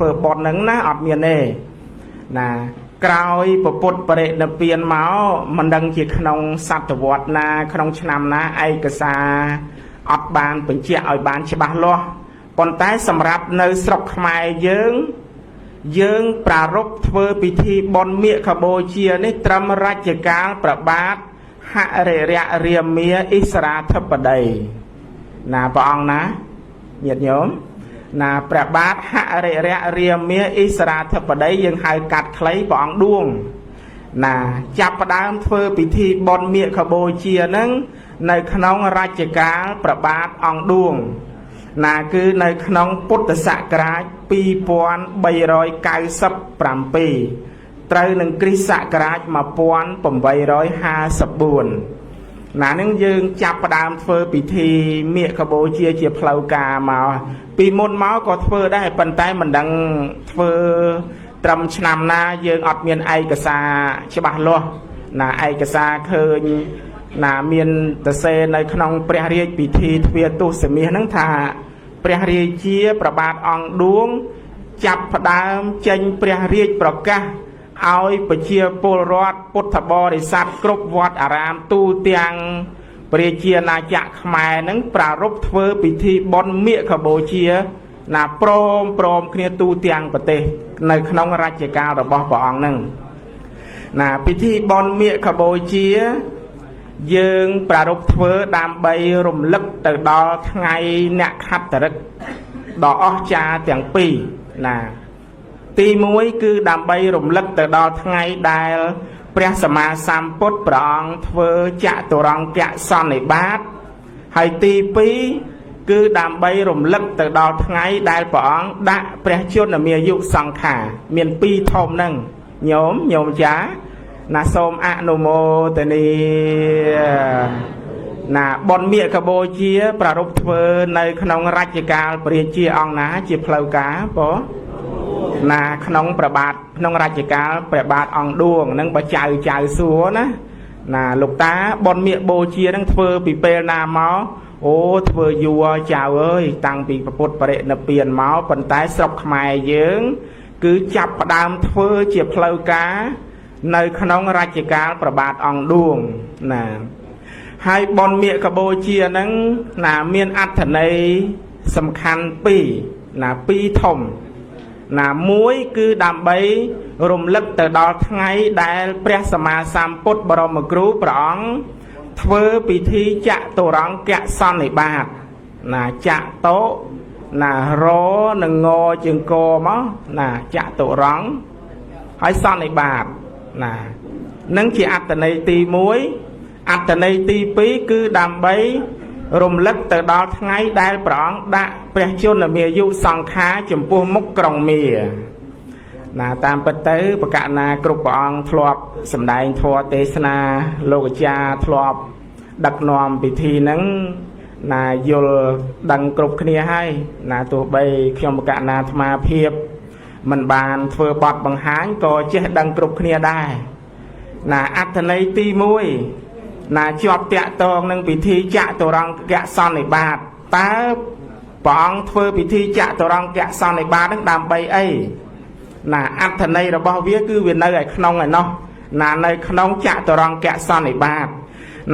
ធ្វើបន់ហ្នឹងណាអត់មានទេណាក្រោយពពុទ្ធបរិនិព្វានមកមិនដឹងជាក្នុងសតវត្សណាក្នុងឆ្នាំណាឯកសារអត់បានបញ្ជាក់ឲ្យបានច្បាស់លាស់ប៉ុន្តែសម្រាប់នៅស្រុកខ្មែរយើងយើងប្រារព្ធធ្វើពិធីបុណ្យមាឃបូជានេះត្រឹមរជ្ជកាលព្រះបាទហរិរៈរាមាអិសរាធិបតីណាព្រះអង្គណាញាតិញោមណាព្រះបាទហរិរៈរាមាអិសរាធិបតីយើងហៅកាត់ខ្លីព្រះអង្គឌួងណាចាប់ផ្ដើមធ្វើពិធីបុណ្យមាឃបូជានឹងនៅក្នុងរជ្ជកាលព្រះបាទអង្គឌួងណាគឺនៅក្នុងពុទ្ធសករាជ2397ត្រូវនឹងគ្រិស្តសករាជ1854ណានឹងយើងចាប់ផ្ដើមធ្វើពិធីមាឃបូជាជាផ្លូវការមកពីមុនមកក៏ធ្វើដែរប៉ុន្តែមិនដឹងធ្វើត្រឹមឆ្នាំណាយើងអត់មានឯកសារច្បាស់លាស់ណាឯកសារឃើញណាមានតសេនៅក្នុងព្រះរាជពិធីទ្វាទសមាសហ្នឹងថាព្រះរាជាព្រះបាទអង្គឌួងចាប់ផ្ដើមចេញព្រះរាជប្រកាសឲ្យប្រជាពលរដ្ឋពុទ្ធបរិស័ទគ្រប់វត្តអារាមទូទាំងប្រជាណាចក្រខ្មែរនឹងប្រារព្ធធ្វើពិធីបុណ្យមាឃបូជាណាព្រមគ្នាទូទាំងប្រទេសនៅក្នុងរជ្ជកាលរបស់ព្រះអង្គនឹងណាពិធីបុណ្យមាឃបូជាយើងប្រារព្ធធ្វើដើម្បីរំលឹកទៅដល់ថ្ងៃអ្នកខត្តរិកដ៏អស្ចារ្យទាំងពីរណាទី1គឺដើម្បីរំលឹកទៅដល់ថ្ងៃដែលព្រះសម្មាសម្ពុទ្ធព្រះអង្គធ្វើចតុរង្គសន្និបាតហើយទី2គឺដើម្បីរំលឹកទៅដល់ថ្ងៃដែលព្រះអង្គដាក់ព្រះជន្មាយុសង្ខារមានពីរធំហ្នឹងញោមចាណាសូមអនុមោទនាណាបុណ្យមាឃបូជាប្រារព្ធធ្វើនៅក្នុងរជ្ជកាលព្រះរាជាអង្គណាជាផ្លូវការបងណាក្នុងព្រះបាទក្នុងរជ្ជកាលព្រះបាទអង្គឌួងនឹងបើចៅចៅសួរណាណាលោកតាបុណ្យមាឃបូជានឹងធ្វើពីពេលណាមកអូធ្វើយូរចៅអើយតាំងពីពុទ្ធបរិនិព្វានមកប៉ុន្តែស្រុកខ្មែរយើងគឺចាប់ផ្ដើមធ្វើជាផ្លូវការនៅក្នុងរជ្ជកាលព្រះបាទអង្គឌួងណាហើយបុណ្យមាឃបូជាហ្នឹងណាមានអត្ថន័យសំខាន់ពីរណាពីរធំណាមួយគឺដើម្បីរំលឹកទៅដល់ថ្ងៃដែលព្រះសម្មាសម្ពុទ្ធបរមគ្រូព្រះអង្គធ្វើពិធីចតុរង្គសន្និបាតណាចតុណារនិងងជាងកមកណាចតុរង្គហើយសន្និបាតណានឹងជាអត្ថន័យទី1អត្ថន័យទី2គឺដើម្បីរំលឹកទៅដល់ថ្ងៃដែលព្រះអង្គដាក់ព្រះជន្មាយុសង្ខារចំពោះមុខក្រុងមាណាតាមពិតទៅបកណាគ្រប់ព្រះអង្គធ្លាប់សម្ដែងធម៌ទេសនាលោកអាចារ្យធ្លាប់ដឹកនាំពិធីហ្នឹងណាយល់ដឹងគ្រប់គ្នាហើយណាទោះបីខ្ញុំបកណាអាត្មាភាពមិនបានធ្វើបទបង្ហាញក៏ចេះដឹងគ្រប់គ្នាដែរណាអត្ថន័យទី1ណាជាប់តាក់ទងនឹងពិធីចតុរង្គសន្និបាតតើព្រះអង្គធ្វើពិធីចតុរង្គសន្និបាតនឹងដើម្បីអីណាអត្ថន័យរបស់វាគឺវានៅឯក្នុងឯណោះណានៅក្នុងចតុរង្គសន្និបាត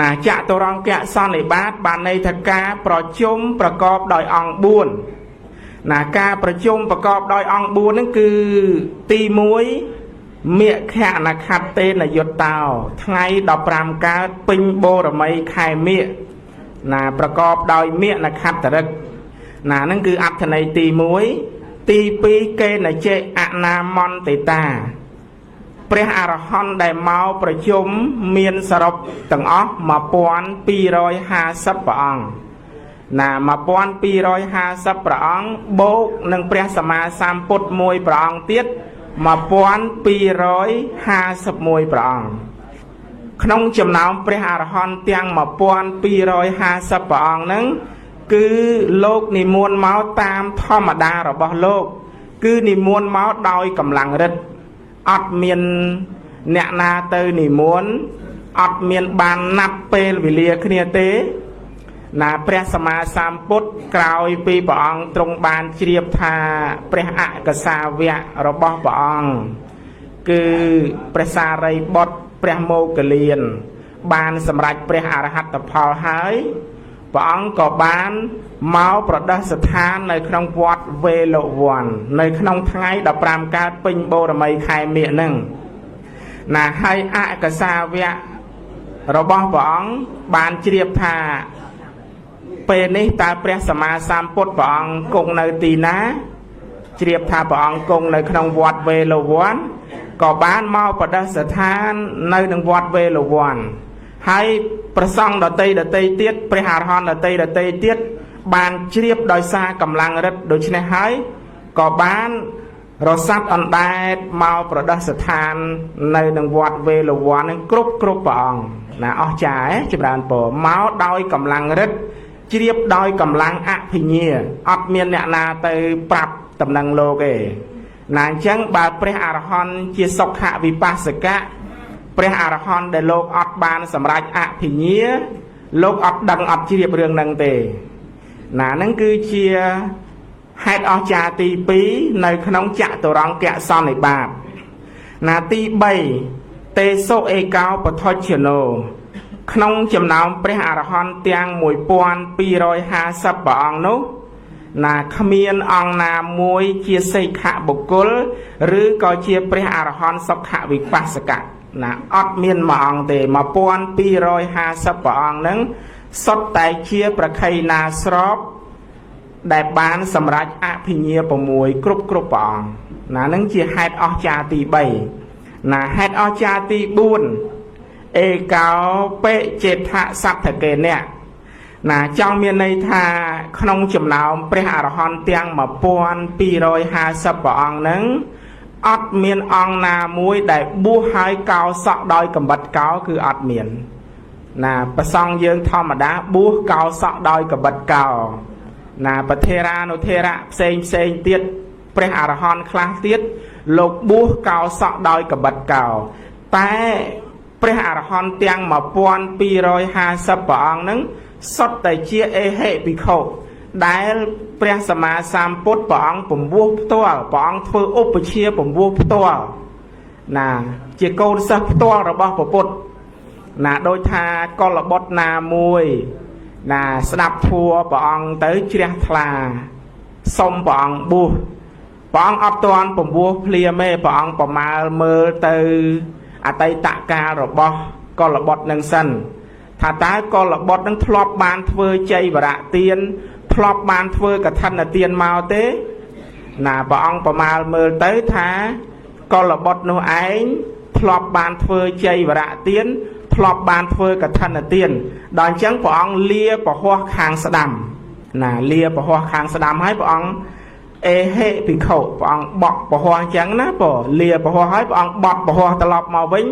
ណាចតុរង្គសន្និបាតបានន័យថាការប្រជុំប្រកបដោយអង្គ4ណាការប្រជុំប្រកបដោយអង្គ4ហ្នឹងគឺទី1មេខនខតេនយុត្តោថ្ងៃ15កើតពេញបូរមីខែមិញណាប្រកបដោយមេនខត្តរិកណាហ្នឹងគឺអត្ថន័យទី1ទី2កេនចេអនាមន្តិតាព្រះអរហន្តដែលមកប្រជុំមានសរុបទាំងអស់1250ព្រះអង្គណា1250ព្រះអង្គបូកនឹងព្រះសម្មាសម្ពុទ្ធមួយព្រះអង្គទៀត1251ព្រះអង្គក្នុងចំណោមព្រះអរហន្តទាំង1250ព្រះអង្គហ្នឹងគឺលោកនិមន្តមកតាមធម្មតារបស់លោកគឺនិមន្តមកដោយកម្លាំងរិទ្ធអត់មានអ្នកណាទៅនិមន្តអត់មានបានណាត់ពេលវេលាគ្នាទេ ណាព្រះសម្មាសម្ពុទ្ធក្រោយពីព្រះអង្គទ្រង់បានជ្រាបថាព្រះអកសាវៈរបស់ព្រះអង្គគឺព្រះសារីបុត្រព្រះមោគលាន បានសម្រេចព្រះអរហត្តផលហើយព្រះអង្គក៏បានមកប្រដិស្ឋាននៅក្នុងវត្តវេលវ័ននៅក្នុងថ្ងៃ15កើតពេញបូរមីខែមិញហ្នឹងណាហើយអកសាវៈរបស់ព្រះអង្គបានជ្រាបថាពេលនេះតើព្រះសម្មាសម្ពុទ្ធព្រះអង្គគង់នៅទីណាជ្រាបថាព្រះអង្គគង់នៅក្នុងវត្តវេលវ័នក៏បានមកប្រដិស្ឋាននៅនឹងវត្តវេលវ័នហើយប្រសង់ដតីដតីទៀតព្រះអរហន្តដតីដតីទៀតបានជ្រាបដោយសារកម្លាំងរិទ្ធដូច្នេះហើយក៏បានរសាត់អណ្ដែតមកប្រដិស្ឋាននៅនឹងវត្តវេលវ័ននឹងគ្រប់គ្រប់ព្រះអង្គណាអស្ចារ្យចម្រើនពរមកដោយកម្លាំងរិទ្ធជ្រាបដោយកម្លាំងអភិញ្ញាអត់មានអ្នកណាទៅប្រាប់តំណែងលោកទេណាអញ្ចឹងបើព្រះអរហន្តជាសុខវិបស្សកៈព្រះអរហន្តដែលលោកអត់បានសម្រេចអភិញ្ញាលោកអត់ដឹងអត់ជ្រាបរឿងហ្នឹងទេណាហ្នឹងគឺជាហេតុអស្ចារ្យទី2នៅក្នុងចតុរង្គសន្និបាតណាទី3ទេសុឯកោបថុជ្ជនោក្នុងចំណោមព្រះអរហន្តទាំង1250ព្រះអង្គនោះណាគ្មានអង្គណាមួយជាសេខបុគ្គលឬក៏ជាព្រះអរហន្តសុខវិបស្សកៈណាអត់មានមួយអង្គទេ1250ព្រះអង្គហ្នឹងសុទ្ធតែជាប្រខៃណាស្របដែលបានសម្រេចអភិញ្ញា6គ្រប់គ្រប់ព្រះអង្គណានឹងជាហេតុអស្ចារ្យទី3ណាហេតុអស្ចារ្យទី4ឯកោបិចេដ្ឋសត្ថកេនៈណាចង់មានន័យថាក្នុងចំណោមព្រះអរហន្តទាំង1250ព្រះអង្គហ្នឹងអត់មានអង្គណាមួយដែលបួសហើយកោសក់ដោយកំបិតកោគឺអត់មានណាប្រសង់យើងធម្មតាបួសកោសក់ដោយកំបិតកោណាប្រធេរានុធេរៈផ្សេងផ្សេងទៀតព្រះអរហន្តខ្លះទៀតលោកបួសកោសក់ដោយកំបិតកោតែព្រះអរហន្តទាំង1250ព្រះអង្គហ្នឹងសុទ្ធតែជាអេហិភិក្ខុដែលព្រះសម្មាសម្ពុទ្ធព្រះអង្គពំពោះផ្ទាល់ព្រះអង្គធ្វើឧបជាពំពោះផ្ទាល់ណាជាកូនសិស្សផ្ទាល់របស់ព្រះពុទ្ធណាដូចថាកុលបុត្រណាមួយណាស្ដាប់ធัวព្រះអង្គទៅជ្រះថ្លាសុំព្រះអង្គបួសព្រះអង្គអត់ទាន់ពំពោះភ្លាមទេព្រះអង្គប្រមាលមើលទៅអតីតកាលរបស់កុលបុត្រនឹងសិនថាតើកុលបុត្រនឹងធ្លាប់បានធ្វើជ័យវរៈទានធ្លាប់បានធ្វើកឋិនទានមកទេណាព្រះអង្គប្រមាលមើលទៅថាកុលបុត្រនោះឯងធ្លាប់បានធ្វើជ័យវរៈទានធ្លាប់បានធ្វើកឋិនទានដល់អញ្ចឹងព្រះអង្គលាពហោះខាងស្ដាំណាលាពហោះខាងស្ដាំហើយព្រះអង្គអេហិភិក្ខុព្រះអង្គបក់ពហោះអញ្ចឹងណាបងលាពហោះហើយព្រះអង្គបត់ពហោះត្រឡប់មកវិញ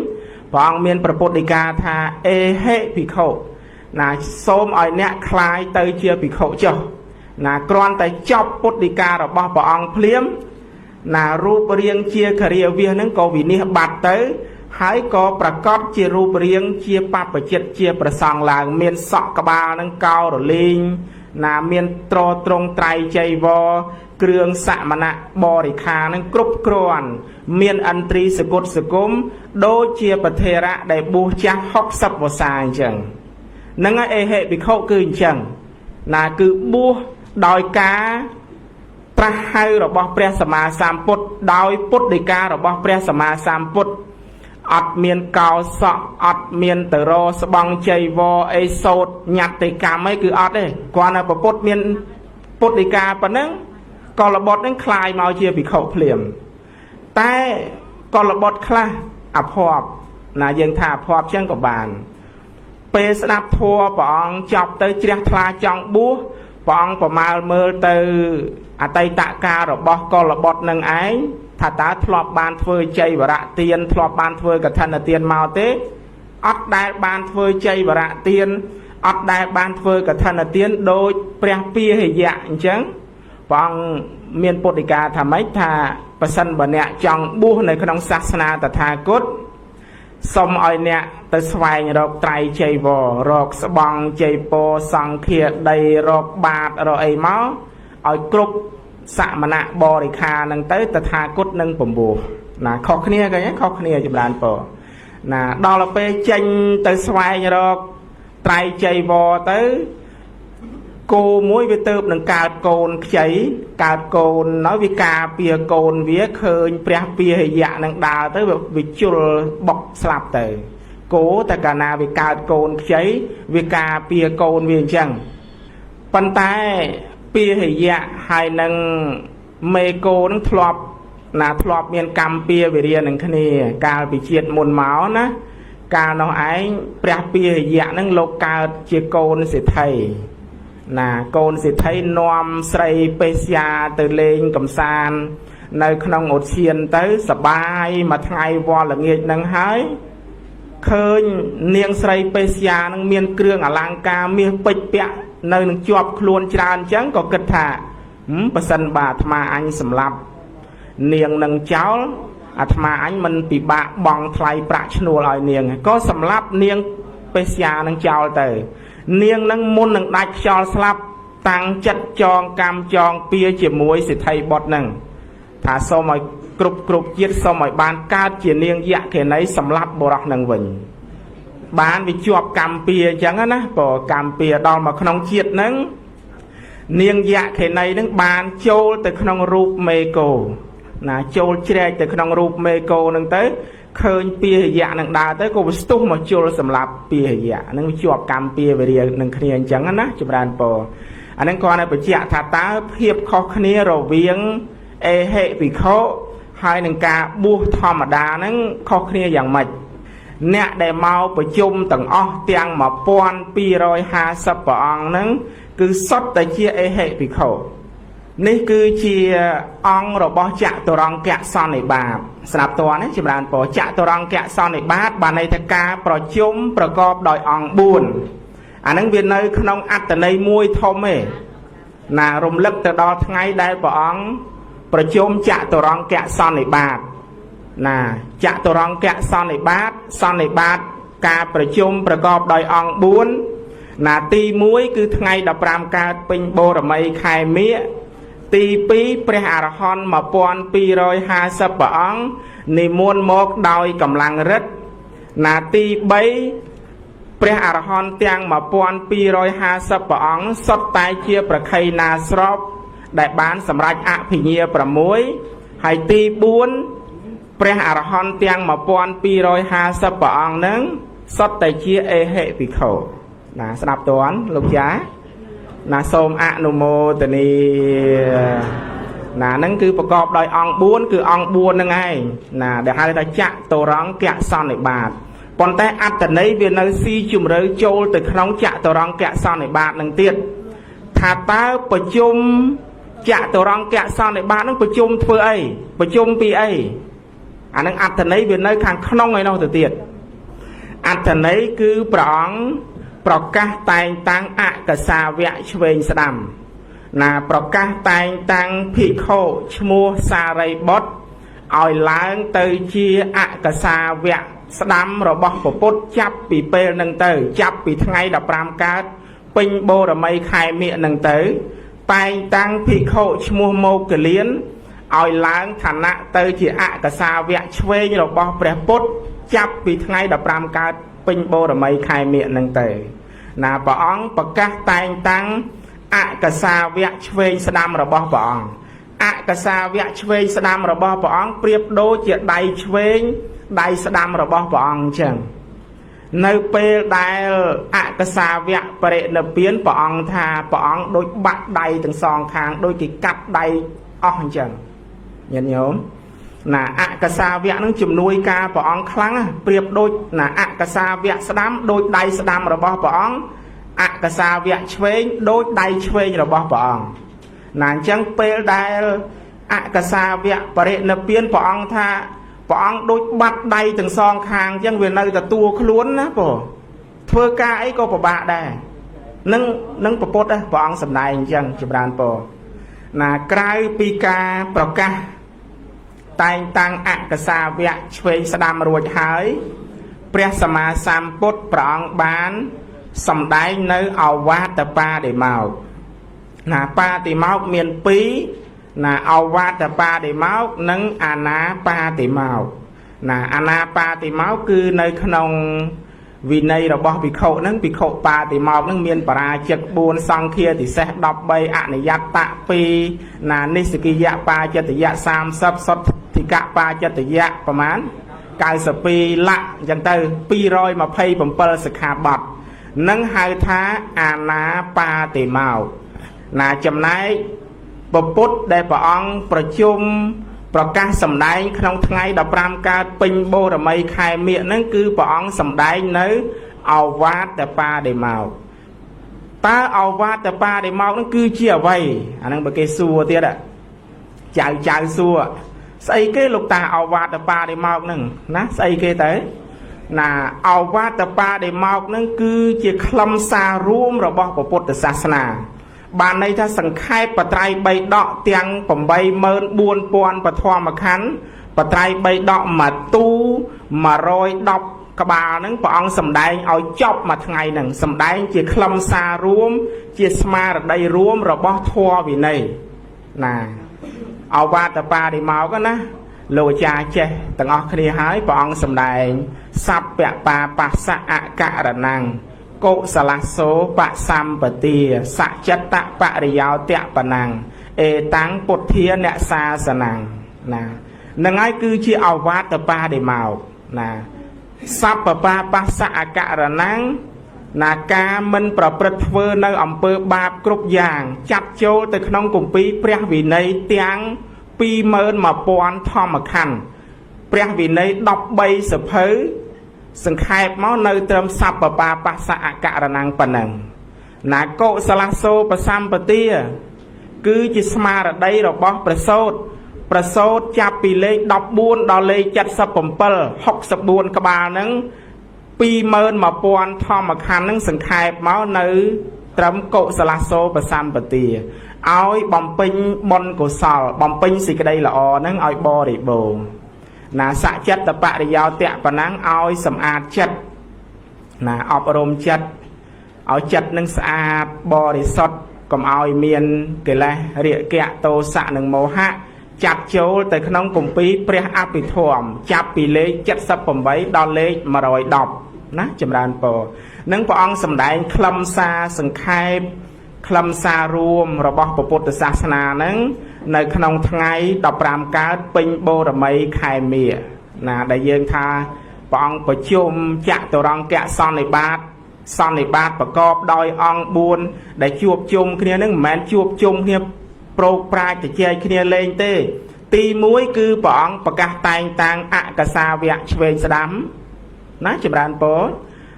ព្រះអង្គមានប្រពុតដីកាថាអេហិភិក្ខុណាសូមឲ្យអ្នកคลายទៅជាភិក្ខុចុះណាគ្រាន់តែចប់ពុទ្ធដីការបស់ព្រះអង្គភ្លាមណារូបរាងជាខរាវាសហ្នឹងក៏វិនិច្ឆ័យបាត់ទៅហើយក៏ប្រកាសជារូបរាងជាបព្វជិតជាប្រសង់ឡើងមានសក់ក្បាលនឹងកោរលែងណាមានត្រត្រង់ត្រៃចៃវរគ្រឿងសមណៈបរិខានឹងគ្រប់គ្រាន់មានឥន្ទ្រីសគុតសគមដូចជាប្រធេរៈដែលបួសចាស់60វស្សាអញ្ចឹងហ្នឹងហើយអេហិភិក្ខុគឺអញ្ចឹងណាគឺបួសដោយការត្រាស់ហៅរបស់ព្រះសម្មាសម្ពុទ្ធដោយពុទ្ធដីការបស់ព្រះសម្មាសម្ពុទ្ធអត់មានកោសក់អត់មានទៅរស្បង់ចៃវរអីសោតញត្តិកម្មអីគឺអត់ទេគ្រាន់តែពុទ្ធមានពុទ្ធដីកាប៉ុណ្ណឹងកុលបុត្រនឹងคลายមកជាភិក្ខុភ្លាមតែកុលបុត្រខ្លះអភ័ព្វណាយើងថាអភ័ព្វចឹងក៏បានពេលស្ដាប់ធម៌ព្រះអង្គចប់ទៅជ្រះថ្លាចង់បួសព្រះអង្គប្រមាលមើលទៅអតីតកាលរបស់កុលបុត្រនឹងឯងថាតើធ្លាប់បានធ្វើជ័យវរៈទានធ្លាប់បានធ្វើកឋិនទានមកទេអត់ដែលបានធ្វើជ័យវរៈទានអត់ដែលបានធ្វើកឋិនទានដូចព្រះពាហិយៈអញ្ចឹងព្រះអង្គមានពុទ្ធិកាថាម៉េចថាប្រសិនបើអ្នកចង់បួសនៅក្នុងសាសនាតថាគត សុំឲ្យអ្នកទៅស្វែងរកត្រៃចីវររកស្បង់ចីពរសង្ឃាដីរកបាតរកអីមកឲ្យគ្រប់សមណៈបរិខានឹងទៅតថាគតនឹងពំពោះណាខុសគ្នាកញខុសគ្នាចម្រើនពរណាដល់ពេលចេញទៅស្វែងរកត្រៃចីវរទៅគោមួយវាទៅនឹងកើតកូនខ្ចីកើតកូនហើយវាការពារកូនវាឃើញព្រះពាហយៈនឹងដើរទៅវាជុលបុកស្លាប់ទៅគោតែកាលណាវាកើតកូនខ្ចីវាការពារកូនវាអញ្ចឹងប៉ុន្តែពាហយៈហើយនឹងមេគោនឹងធ្លាប់ណាធ្លាប់មានកម្មពៀវិរិយនឹងគ្នាកាលពីជាតិមុនមកណាកាលនោះឯងព្រះពាហយៈនឹងលោកកើតជាកូនសេដ្ឋីណាកូនសេដ្ឋីនាំស្រីពេស្យាទៅលេងកំសាន្តនៅក្នុងឧទ្យានទៅសបាយមួយថ្ងៃវល់ល្ងាចនឹងហើយឃើញនាងស្រីពេស្យានឹងមានគ្រឿងអលង្ការមាសពេជ្រពាក់នៅនឹងជាប់ខ្លួនច្រើនអញ្ចឹងក៏គិតថាប៉ះសិនបើអាត្មាអញសម្លាប់នាងនឹងចោលអាត្មាអញមិនពិបាកបង់ថ្លៃប្រាក់ឈ្នួលឲ្យនាងក៏សម្លាប់នាងពេស្យានឹងចោលទៅនាងនឹងមុននឹងដាច់ខ្យល់ស្លាប់តាំងចិត្តចងកម្មចងពៀជាមួយសិទ្ធិបុត្រនឹងថាសូមឲ្យគ្រប់គ្រប់ជាតិសូមឲ្យបានកើតជានាងយក្ខិនីសម្លាប់បុរសនឹងវិញបានវាជាប់កម្មពៀអញ្ចឹងណាព្រោះកម្មពៀដល់មកក្នុងជាតិហ្នឹងនាងយក្ខិនីនឹងបានចូលទៅក្នុងរូបមេគោណាចូលជ្រែកទៅក្នុងរូបមេគោនឹងទៅឃើញពាហយៈនឹងដើរទៅក៏វាស្ទុះមកជុលសម្លាប់ពាហយៈនឹងជាប់កម្មពៀវិរិយនឹងគ្នាអញ្ចឹងណាចម្រើនពរអានឹងគាត់ឲ្យបញ្ជាក់ថាតើភាពខុសគ្នារវាងអេហិភិក្ខុហើយនឹងការបួសធម្មតាហ្នឹងខុសគ្នាយ៉ាងម៉េចអ្នកដែលមកប្រជុំទាំងអស់ទាំង1250ព្រះអង្គហ្នឹងគឺសុទ្ធតែជាអេហិភិក្ខុនេះគឺជាអង្គរបស់ចតុរង្គសន្និបាតស្រាប់តើនេះចម្រើនពរចតុរង្គសន្និបាតបានន័យថាការប្រជុំប្រកបដោយអង្គ4អាហ្នឹងវានៅក្នុងអត្តន័យមួយធំឯងណារំលឹកទៅដល់ថ្ងៃដែលព្រះអង្គប្រជុំចតុរង្គសន្និបាតណាចតុរង្គសន្និបាតសន្និបាតការប្រជុំប្រកបដោយអង្គ4ណាទី1គឺថ្ងៃ15កើតពេញបូរមីខែមិញទី2ព្រះអរហន្ត1250ព្រះអង្គនិមន្តមកដោយកម្លាំងរិទ្ធណាទី3ព្រះអរហន្តទាំង1250ព្រះអង្គសុទ្ធតែជាប្រខៃណាស្របដែលបានសម្រេចអភិញ្ញា6ហើយទី4ព្រះអរហន្តទាំង1250ព្រះអង្គហ្នឹងសុទ្ធតែជាអេហិភិក្ខុណាស្ដាប់ទាន់លោកចាណាសូមអនុមោទនាណាហ្នឹងគឺប្រកបដោយអង្គ4គឺអង្គ4ហ្នឹងឯងណាដែលហៅថាចតុរង្គសន្និបាតប៉ុន្តែអត្តន័យវានៅស៊ីជម្រៅចូលទៅក្នុងចតុរង្គសន្និបាតនឹងទៀតថាតើប្រជុំចតុរង្គសន្និបាតនឹងប្រជុំធ្វើអីប្រជុំពីអីអានឹងអត្តន័យវានៅខាងក្នុងឯនោះទៅទៀតអត្តន័យគឺព្រះអង្គប្រកាសតែងតាំងអកសាវៈឆ្វេងស្ដាំណាប្រកាសតែងតាំងភិក្ខុឈ្មោះសារីបុត្រឲ្យឡើងទៅជាអកសាវៈស្ដាំរបស់ពពុទ្ធចាប់ពីពេលនឹងទៅចាប់ពីថ្ងៃ15កើតពេញបូរមីខែមិញនឹងទៅតែងតាំងភិក្ខុឈ្មោះមោគលានឲ្យឡើងឋានៈទៅជាអកសាវៈឆ្វេងរបស់ព្រះពុទ្ធចាប់ពីថ្ងៃ15កើតពេញបូរមីខែមិញនឹងទៅណាព្រះអង្គប្រកាសតែងតាំងអកសាវៈឆ្វេងស្ដាំរបស់ព្រះអង្គអកសាវៈឆ្វេងស្ដាំរបស់ព្រះអង្គប្រៀបដូចជាដៃឆ្វេងដៃស្ដាំរបស់ព្រះអង្គអញ្ចឹងនៅពេលដែលអកសាវៈបរិនិព្វានព្រះអង្គថាព្រះអង្គដូចបាក់ដៃទាំងសងខាងដូចគេកាត់ដៃអស់អញ្ចឹងញាតិញោមណាអកសាវៈនឹងជំនួយការព្រះអង្គខ្លាំងប្រៀបដូចណាអកសាវៈស្ដាំដូចដៃស្ដាំរបស់ព្រះអង្គអកសាវៈឆ្វេងដូចដៃឆ្វេងរបស់ព្រះអង្គណាអញ្ចឹងពេលដែលអកសាវៈបរិនិព្វានព្រះអង្គថាព្រះអង្គដូចបាត់ដៃទាំងសងខាងអញ្ចឹងវានៅតែតួខ្លួនណាបងធ្វើការអីក៏ពិបាកដែរនឹងនឹងពពុទ្ធព្រះអង្គសម្ដែងអញ្ចឹងចម្រើនពរណាក្រៅពីការប្រកាសតែងតាំងអកសាវៈឆ្វេងស្ដាំរួចហើយ ព្រះសម្មាសម្ពុទ្ធព្រះអង្គបានសម្ដែងនៅអវាទបាតិមោក្ខណាបាតិមោក្ខមាន2ណាអវាទបាតិមោក្ខនិងអាណាបាតិមោក្ខណាអាណាបាតិមោក្ខគឺនៅក្នុងវិន័យរបស់ភិក្ខុហ្នឹងភិក្ខុបាតិមោក្ខហ្នឹងមានបរាជិក4សង្ឃាទិសេស13អនិយត្តៈ2ណានិស្សកិយបាចិត្តយៈ30សុទ្ធិកបាចិត្តយៈប្រមាណ92លក្ខអញ្ចឹងទៅ227សិក្ខាបទនឹងហៅថាអាណាបាតិមោក្ខណាចំណែកពពុទ្ធដែលព្រះអង្គប្រជុំប្រកាសសម្ដែងក្នុងថ្ងៃ15កើតពេញបូរមីខែមិញហ្នឹងគឺព្រះអង្គសម្ដែងនៅអវាទបាតិមោក្ខតើអវាទបាតិមោក្ខហ្នឹងគឺជាអ្វីអាហ្នឹងបើគេសួរទៀតចៅចៅសួរស្អីគេលោកតាអវាទបាតិមោក្ខហ្នឹងណាស្អីគេទៅណាអវាទបាតិមោក្ខហ្នឹងគឺជាខ្លឹមសាររួមរបស់ពុទ្ធសាសនាបានន័យថាសង្ខេបបត្រៃបីដកទាំង84000បធម្មខណ្ឌបត្រៃបីដកមួយទូ110ក្បាលហ្នឹងព្រះអង្គសម្ដែងឲ្យចប់មួយថ្ងៃហ្នឹងសម្ដែងជាខ្លឹមសាររួមជាស្មារតីរួមរបស់ធម៌វិន័យណាអវាទបារិមោកណាលោកអាចារ្យចេះទាំងអស់គ្នាហើយព្រះអង្គសម្ដែងសព្វបាបស្សៈអករណੰកុសលសោបសម្បទាសច្ចត្តបរិយោតបណੰអេតាំងពុទ្ធាអ្នកសាសនំណានឹងហើយគឺជាអវាទបាដិមោកណាសព្វបាបស្សៈអករណੰណាការមិនប្រព្រឹត្តធ្វើនៅអំពើបាបគ្រប់យ៉ាងចាត់ចូលទៅក្នុងគម្ពីរព្រះវិន័យទាំង21000ធម្មខណ្ឌព្រះវិន័យ13សភៅសង្ខេបមកនៅត្រឹមសព្វបាបស្សៈអករណੰប៉ុណ្ណឹងណាកុសលសោបសម្បទាគឺជាស្មារតីរបស់ប្រសូតប្រសូតចាប់ពីលេខ14ដល់លេខ77 64ក្បាលហ្នឹង21000ធម្មខណ្ឌហ្នឹងសង្ខេបមកនៅត្រឹមកុសលសោបសម្បទាឲ្យបំពេញបុណ្យកុសលបំពេញសេចក្តីល្អហ្នឹងឲ្យបរិបូរណ៍ណាសច្ចត្តបរិយោតៈប៉ុណ្ណឹងឲ្យសម្អាតចិត្តណាអប់រំចិត្តឲ្យចិត្តនឹងស្អាតបរិសុទ្ធកុំឲ្យមានកិលេសរាគៈទោសៈនិងមោហៈចាត់ចូលទៅក្នុងគម្ពីរព្រះអភិធម្មចាប់ពីលេខ78ដល់លេខ110ណាចម្រើនពរនឹងព្រះអង្គសម្ដែងខ្លឹមសារសង្ខេបខ្លឹមសាររួមរបស់ពុទ្ធសាសនាហ្នឹងនៅក្នុងថ្ងៃ15កើតពេញបូរមីខែមិញណាដែលយើងថាព្រះអង្គប្រជុំចតុរង្គសន្និបាតសន្និបាតប្រកបដោយអង្គ4ដែលជួបជុំគ្នានឹងមិនមែនជួបជុំគ្នាប្រោកប្រាជ្ញជជែកគ្នាលេងទេទី1គឺព្រះអង្គប្រកាសតែងតាំងអកសាវៈឆ្វេងស្ដាំណាចម្រើនពរ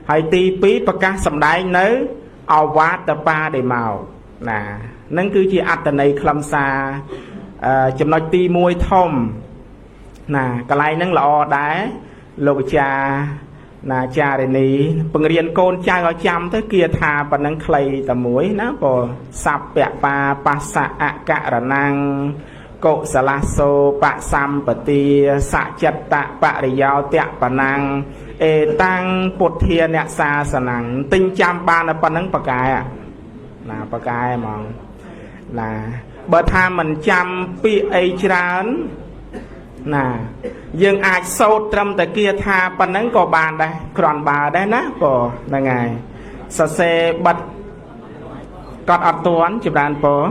ហើយទី2ប្រកាសសម្ដែងនៅអវាទបាដិមោណានឹងគឺជាអត្តន័យខ្លឹមសារចំណុចទី1ធំណាកន្លែងហ្នឹងល្អដែរលោកអាចារ្យណាចារិនីពង្រៀនកូនចៅឲ្យចាំទៅគាថាប៉ុណ្ណឹងខ្លីតែមួយណាព្រោះសព្វបាបស្សៈអករណੰកុសលសោបសម្បទាសច្ចត្តបរិយោតបណੰអេតាំងពុទ្ធាអ្នកសាសនំទិញចាំបានតែប៉ុណ្ណឹងបកែណាបកែហ្មងណាបើថាមិនចាំពាក្យអីច្រើនណាយើងអាចសូត្រត្រឹមតែគាថាប៉ុណ្ណឹងក៏បានដែរគ្រាន់បើដែរណាព្រោះហ្នឹងហើយសរសេរបិទកត់អត់ទាន់ចម្រើនពរ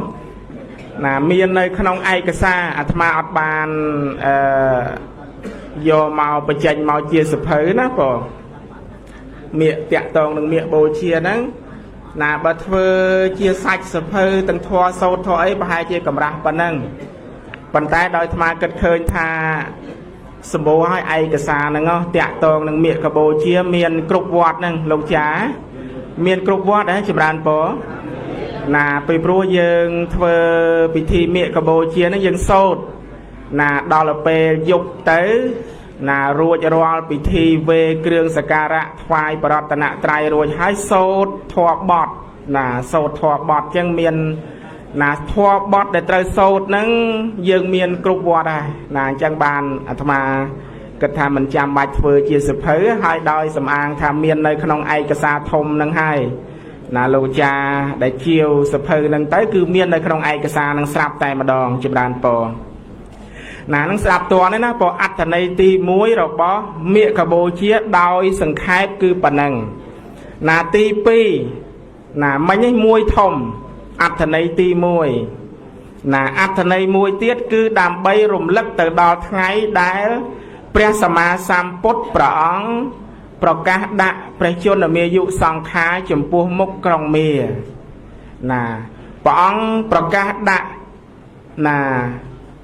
ណាមាននៅក្នុងឯកសារអាត្មាអត់បានអឺយកមកបញ្ចេញមកជាសភៅណាព្រោះមៀកតាក់តងនឹងមៀកបូជាហ្នឹងណាបើធ្វើជាសាច់សភៅទាំងធွာសោតធွာអីប្រហែលជាកម្រាស់ប៉ុណ្ណឹងប៉ុន្តែដោយអាត្មាគិតឃើញថាសម្បូរឲ្យឯកសារហ្នឹងតាក់តងនឹងមៀកកបូជាមានគ្រប់វត្តហ្នឹងលោកចាមានគ្រប់វត្តហ៎ចម្រើនពរណាពីព្រោះយើងធ្វើពិធីមៀកកបូជាហ្នឹងយើងសូត្រណាដល់ពេលយប់ទៅណារួចរាល់ពិធីវេគ្រឿងសក្ការៈថ្វាយបរតនត្រ័យរួចហើយសូត្រធម៌បទណាសូត្រធម៌បទចឹងមានណាធម៌បទដែលត្រូវសូត្រហ្នឹងយើងមានគ្រប់វត្តដែរណាអញ្ចឹងបានអាត្មា គិតថាមិនចាំបាច់ធ្វើជាសភៅហើយដោយសំអាងថាមាននៅក្នុងឯកសារធំនឹងហើយណាលោកចាដែលជាវសភៅនឹងទៅគឺមាននៅក្នុងឯកសារនឹងស្រាប់តែម្ដងចម្រើនពរណានឹងស្ដាប់តនេះណាព្រោះអត្ថន័យទី1របស់មាគបូជាដោយសង្ខេបគឺប៉ុណ្ណឹងណាទី2ណាមិញនេះមួយធំអត្ថន័យទី1ណាអត្ថន័យមួយទៀតគឺដើម្បីរំលឹកទៅដល់ថ្ងៃដែលព្រះសម្មាសម្ពុទ្ធព្រះអង្គប្រកាសដាក់ព្រះជន្មាយុសង្ខារចំពោះមុខក្រុងមាណាព្រះអង្គប្រកាសដាក់ណា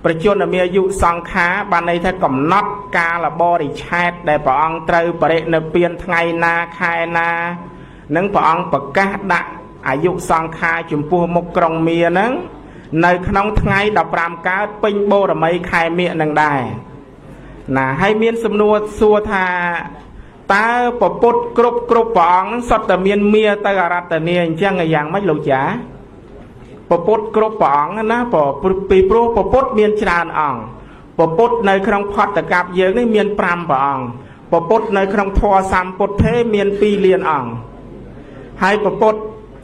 ព្រះជន្មាយុសង្ខារបានន័យថាកំណត់កាលបរិច្ឆេទដែលព្រះអង្គត្រូវបរិនិព្វានថ្ងៃណាខែណានឹងព្រះអង្គប្រកាសដាក់អាយុសង្ខារចំពោះមុខក្រុងមានឹងនៅក្នុងថ្ងៃ15កើតពេញបូរមីខែមាឃនឹងដែរណាហើយមានសំណួរសួរថាតើពពុទ្ធគ្រប់គ្រប់ព្រះអង្គនឹងសុទ្ធតែមានមាទៅអរតនីអញ្ចឹងយ៉ាងម៉េចលោកចាពពុទ្ធគ្រប់ព្រះអង្គណាពីព្រោះពពុទ្ធមានច្រើនអង្គពពុទ្ធនៅក្នុងផតកັບយើងនេះមាន5ព្រះអង្គពពុទ្ធនៅក្នុងធម៌សម្ពុទ្ធេមាន2លានអង្គហើយពពុទ្ធ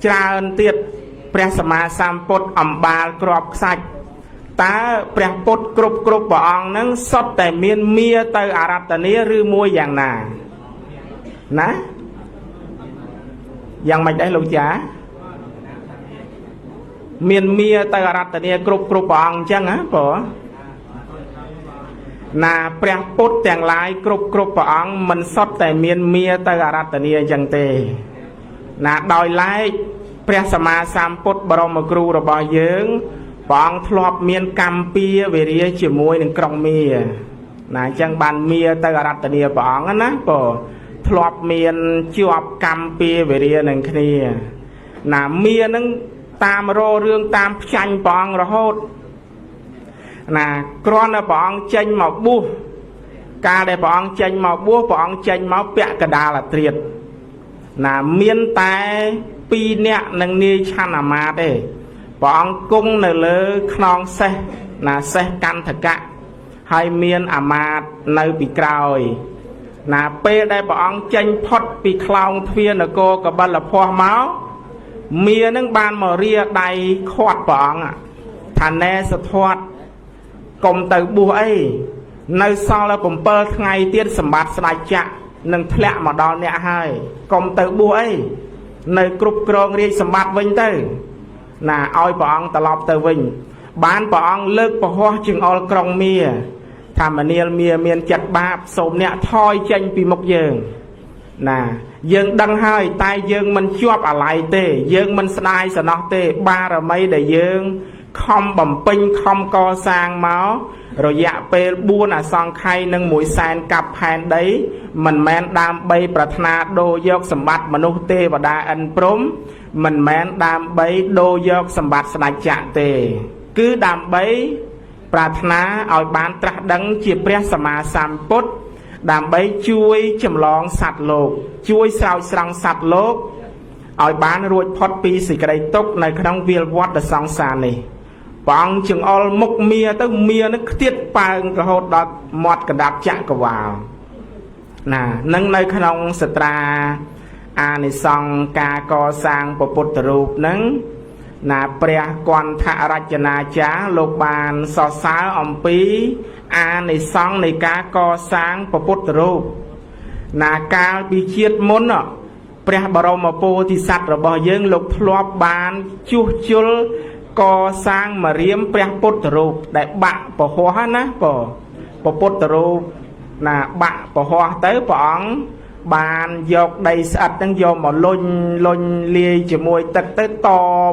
ច្រើនទៀតព្រះសម្មាសម្ពុទ្ធអំបាលក្របខ្សាច់តើព្រះពុទ្ធគ្រប់គ្រប់ព្រះអង្គនឹងសុទ្ធតែមានមាទៅអរតនីឬមួយយ៉ាងណាណាយ៉ាងម៉េចដែរលោកចាមានមាទៅអរតនីគ្រប់គ្រប់ព្រះអង្គអញ្ចឹងហ៎បងណាព្រះពុទ្ធទាំងឡាយគ្រប់គ្រប់ព្រះអង្គមិនសុទ្ធតែមានមាទៅអរតនីអញ្ចឹងទេណាដោយឡែកព្រះសម្មាសម្ពុទ្ធបរមគ្រូរបស់យើងព្រះអង្គធ្លាប់មានកម្មពៀវេរាជាមួយនឹងក្រុងមាណាអញ្ចឹងបានមាទៅអរតនីព្រះអង្គណាបងធ្លាប់មានជាប់កម្មពៀវេរានឹងគ្នាណាមានឹងតាមរករឿងតាមផ្ចាញ់ព្រះអង្គរហូតណាគ្រាន់តែព្រះអង្គចេញមកបួសកាលដែលព្រះអង្គចេញមកបួសព្រះអង្គចេញមកពាក់កដាលអត្រាតណាមានតែ2នាក់នឹងនាយឆាន់អាមាត្យទេព្រះអង្គគង់នៅលើខ្នងសេះណាសេះកន្ធកៈហើយមានអាមាត្យនៅពីក្រោយណាពេលដែលព្រះអង្គចេញផុតពីខ្លោងទ្វារនគរកបិលភ័ស្មកមានឹងបានមករាដៃខាត់ព្រះអង្គថាណែសធាត់កុំទៅបួសអីនៅសល់7ថ្ងៃទៀតសម្បត្តិស្ដេចចក្រនឹងធ្លាក់មកដល់អ្នកហើយកុំទៅបួសអីនៅគ្រប់គ្រងរាជសម្បត្តិវិញទៅណាឲ្យព្រះអង្គត្រឡប់ទៅវិញបានព្រះអង្គលើកពហោះចង្អុលក្រុងមាថាមនាលមាមានចិត្តបាបសូមអ្នកថយចេញពីមុខយើងណាយើងដឹងហើយតែយើងមិនជាប់អាល័យទេយើងមិនស្ដាយសំណោះទេបារមីដែលយើងខំបំពេញខំកសាងមករយៈពេល4អសង្ខ័យនិង1សែនកັບផែនដីមិនមែនដើម្បីប្រាថ្នាដូរយកសម្បត្តិមនុស្សទេវតាឥន្ទព្រំមិនមែនដើម្បីដូរយកសម្បត្តិស្ដេចចក្រទេគឺដើម្បីប្រាថ្នាឲ្យបានត្រាស់ដឹងជាព្រះសម្មាសម្ពុទ្ធដើម្បីជួយចម្លងសត្វលោកជួយស្រោចស្រង់សត្វលោកឲ្យបានរួចផុតពីសេចក្តីទុក្ខនៅក្នុងវាលវដ្តសង្សារនេះព្រះអង្គចង្អុលមុខមាទៅមានឹងខ្ទាតប៉ើងរហូតដល់មាត់កណ្ដាប់ចក្រវាលណានឹងនៅក្នុងសត្រាអានិសង្សការកសាងពុទ្ធរូបនឹងណាព្រះគន្ធរចនាចារ្យលោកបានសរសើរអំពីអានិសង្សនៃការកសាងពុទ្ធរូបណាកាលពីជាតិមុនព្រះបរមពោធិសត្វរបស់យើងលោកធ្លាប់បានជួសជុលកសាងមរៀមព្រះពុទ្ធរូបដែលបាក់ពហោះណាពពុទ្ធរូបណាបាក់ពហោះទៅព្រះអង្គបានយកដីស្អិតហ្នឹងយកមកលុញលុញលាយជាមួយទឹកទៅត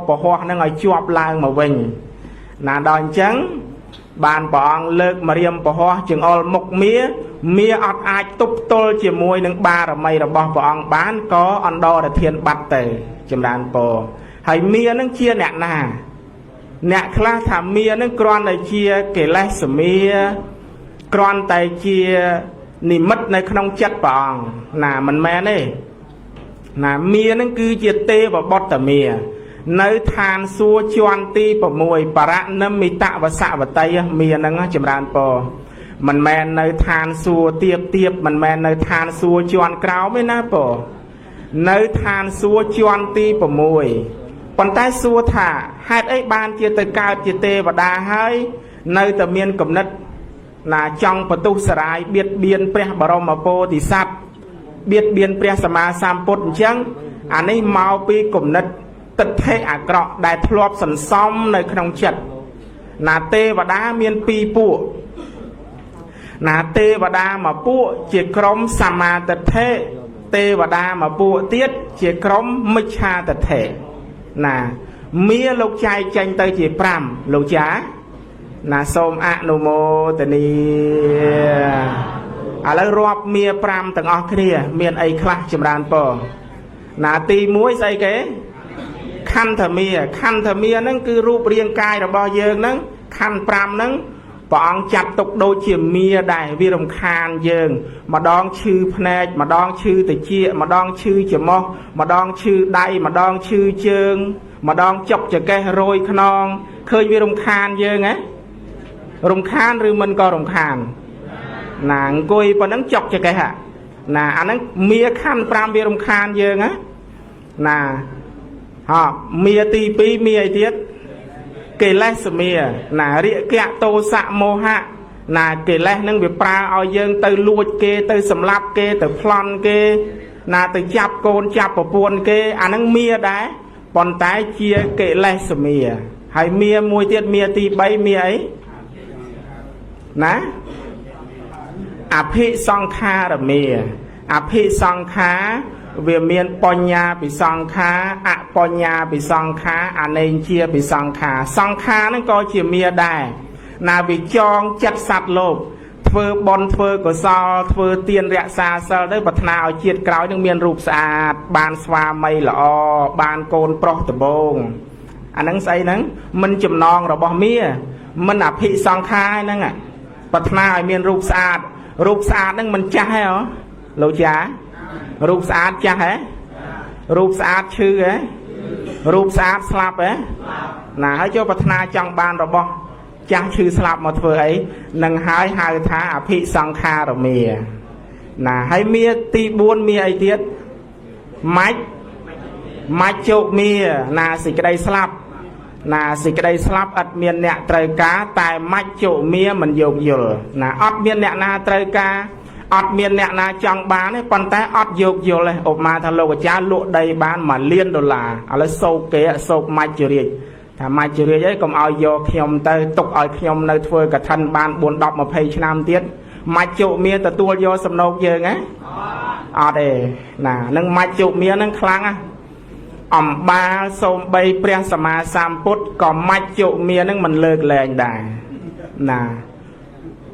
ពហោះហ្នឹងឲ្យជាប់ឡើងមកវិញណាដល់អញ្ចឹងបានព្រះអង្គលើកមរៀមពហោះចង្អុលមុខមាមាអត់អាចទប់ទល់ជាមួយនឹងបារមីរបស់ព្រះអង្គបានក៏អន្តរធានបាត់ទៅចម្រើនពរហើយមានឹងជាអ្នកណាអ្នកខ្លះថាមានឹងគ្រាន់តែជាកិលេសមាគ្រាន់តែជានិមិត្តនៅក្នុងចិត្តព្រះអង្គណាមិនមែនទេណាមានឹងគឺជាទេវបុត្រមានៅឋានសួគ៌ជាន់ទី6បរនិមិតវសវតីមានឹងចម្រើនពរ មិនមែននៅឋានសួគ៌ទៀបទៀបមិនមែននៅឋានសួគ៌ជាន់ក្រោមទេណាបងនៅឋានសួគ៌ជាន់ទី6ប៉ុន្តែសួរថាហេតុអីបានជាទៅកើតជាទេវតាហើយនៅតែមានគំនិតណាចង់បន្ទុះសរាយបៀតបៀនព្រះបរមពោធិសត្វបៀតបៀនព្រះសម្មាសម្ពុទ្ធអញ្ចឹងអានេះមកពីគំនិតទិដ្ឋិអាក្រក់ដែលធ្លាប់សន្សំនៅក្នុងចិត្តណាទេវតាមានពីរពួកណាទេវតាមួយពួកជាក្រុមសម្មាទិដ្ឋិទេវតាមួយពួកទៀតជាក្រុមមិច្ឆាទិដ្ឋិណាមាលោកចែកចេញទៅជា5លោកចាណាសូមអនុមោទនាឥឡូវរាប់មា5ទាំងអស់គ្នា មានអីខ្លះចម្រើនពរណាទី1ស្អីគេខន្ធមាខន្ធមាហ្នឹងគឺរូបរាងកាយរបស់យើងហ្នឹងខន្ធ5ហ្នឹងព្រះអង្គចាត់ទុកដូចជាមាដែរវារំខានយើង ម្ដងឈឺភ្នែកម្ដងឈឺត្រចៀកម្ដងឈឺច្រមុះម្ដងឈឺដៃម្ដងឈឺជើងម្ដងចុកចង្កេះរយខ្នងឃើញវារំខានយើងហ៎រំខានឬមិនក៏រំខានណាអង្គុយប៉ុណ្ណឹងចុកចង្កេះហ่ะណាអាហ្នឹងមាខណ្ឌ5វារំខានយើងហ៎ណាហ៎មាទី2មាអីទៀតកិលេសមាណារាគៈទោសៈមោហៈណាកិលេសហ្នឹងវាប្រើឲ្យយើងទៅលួចគេទៅសម្លាប់គេទៅប្លន់គេណាទៅចាប់កូនចាប់ប្រពន្ធគេអាហ្នឹងមាដែរប៉ុន្តែជាកិលេសមាហើយមាមួយទៀតមាទី3មាអីណាអភិសង្ខារមាអភិសង្ខារវាមានបញ្ញាពិសង្ខាអបញ្ញាពិសង្ខាអនេញ្ជាពិសង្ខាសង្ខាហ្នឹងក៏ជាមាដែរណាវាចងចិត្តសត្វលោកធ្វើបុណ្យធ្វើកុសលធ្វើទានរក្សាសិលទៅប្រាថ្នាឲ្យជាតិក្រោយនឹងមានរូបស្អាតបានស្វាមីល្អបានកូនប្រុសដំបងអាហ្នឹងស្អីហ្នឹងមិនចំណងរបស់មាមិនអភិសង្ខាហ្នឹងប្រាថ្នាឲ្យមានរូបស្អាតរូបស្អាតហ្នឹងមិនចាស់ទេហ៎លោកចារូបស្អាតចាស់ហ៎រូបស្អាតឈឺហ៎រូបស្អាតស្លាប់ហ៎ណាហើយចូលប្រាថ្នាចង់បានរបស់ចាស់ឈឺស្លាប់មកធ្វើអីនឹងហើយហៅថាអភិសង្ខារមាណាហើយមាទី4មាអីទៀតម៉ាច់មច្ចុមាណាសេចក្តីស្លាប់ណាសេចក្តីស្លាប់អត់មានអ្នកត្រូវការតែមច្ចុមាមិនយោគយល់ណាអត់មានអ្នកណាត្រូវការអត់មានអ្នកណាចង់បានទេប៉ុន្តែអត់យោគយល់ទេឧបមាថាលោកអាចារ្យលក់ដីបាន1លានដុល្លារឥឡូវសោកគេសោកមច្ចុរាជថាមច្ចុរាជអីកុំឲ្យយកខ្ញុំទៅទុកឲ្យខ្ញុំនៅធ្វើកឋិនបាន4 10 20ឆ្នាំទៀតមច្ចុមាទទួលយកសំណោកយើងហ៎អត់ទេណានឹងមច្ចុមានឹងខ្លាំងណាអំបាលសូម្បីព្រះសម្មាសម្ពុទ្ធក៏មច្ចុមានឹងមិនលើកលែងដែរណា